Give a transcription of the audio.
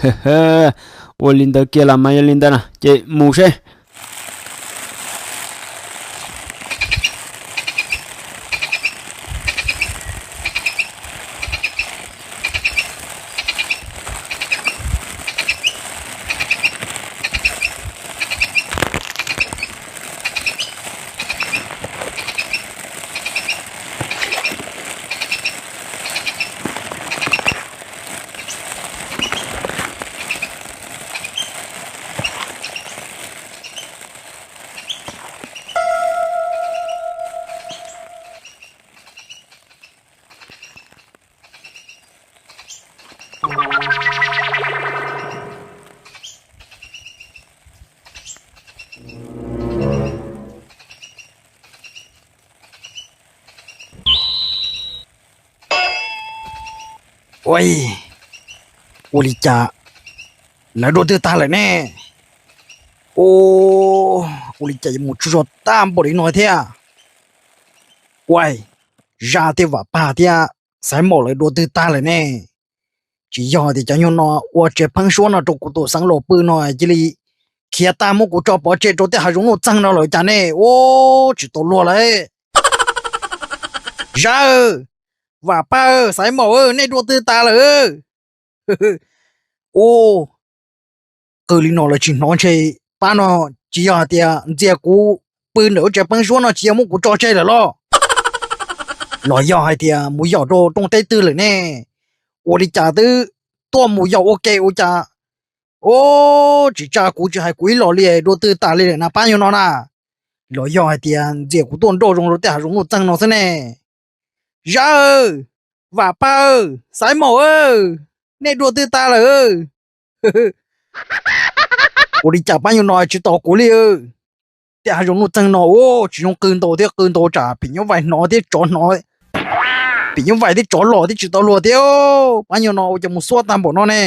Ua li ntawd kiag los mas yog li ntawd na ces mus seb. Ua, ua li cas lawv dua twg tag lawm ne? Ua, ua li cas yuav mus tsaug zog tag npaum li no thiab? Ua, Zaj thiab Vam Paj thiab Xaiv Maum lawv dua twg tag lawm ne? Tsis yog tias cov nyuag no ua tsev pheeb suab no rau kuv tus xeev laus pw no cia li khiav tag muab kuv tso pov tseg rau tej hav zoov nuj txeeg no lawm cas ne? Ua, tsis tau luag lawm. Zaj, Vam Paj, Xaiv Maum, nej dua twg tas lawm? Ua, qw li no lawv tsis hnov ntshe pab no tsis yog hais tias ntxias kuv pw ntawm lub tsev pheeb suab no tsis yog muab kuv tso tseg lawm los? Los yog hais tias mus yaum rau rooj teb twg lawm ne? Ua li cas twb tuaj mus yaum ua ke ua cas? Ua, tsis tsa kuv tsis hais kuv ib los li dua twg tas li lawm na pab nyuag no na? Los yog hais tias ntxias kuv tuaj nroj zoo rau tej hav zoov nuj txeeg no xwb ne? Zaj, Vam Paj, Xaiv Maum, nej dua twg tas lawm? Ua li cas pab nyuag no tsis tos kuv li? Tej hav zoov nuj txeeg no ua tsis zoo qw ntau thiab, qw ntau tsam phim nyuj vais hnov thiab tsov hnov, phim nyuj vais thiab tsov los thiab tsis tau luag thiab. Pab nyuag no ua cas mus xuab tag npaum no ne?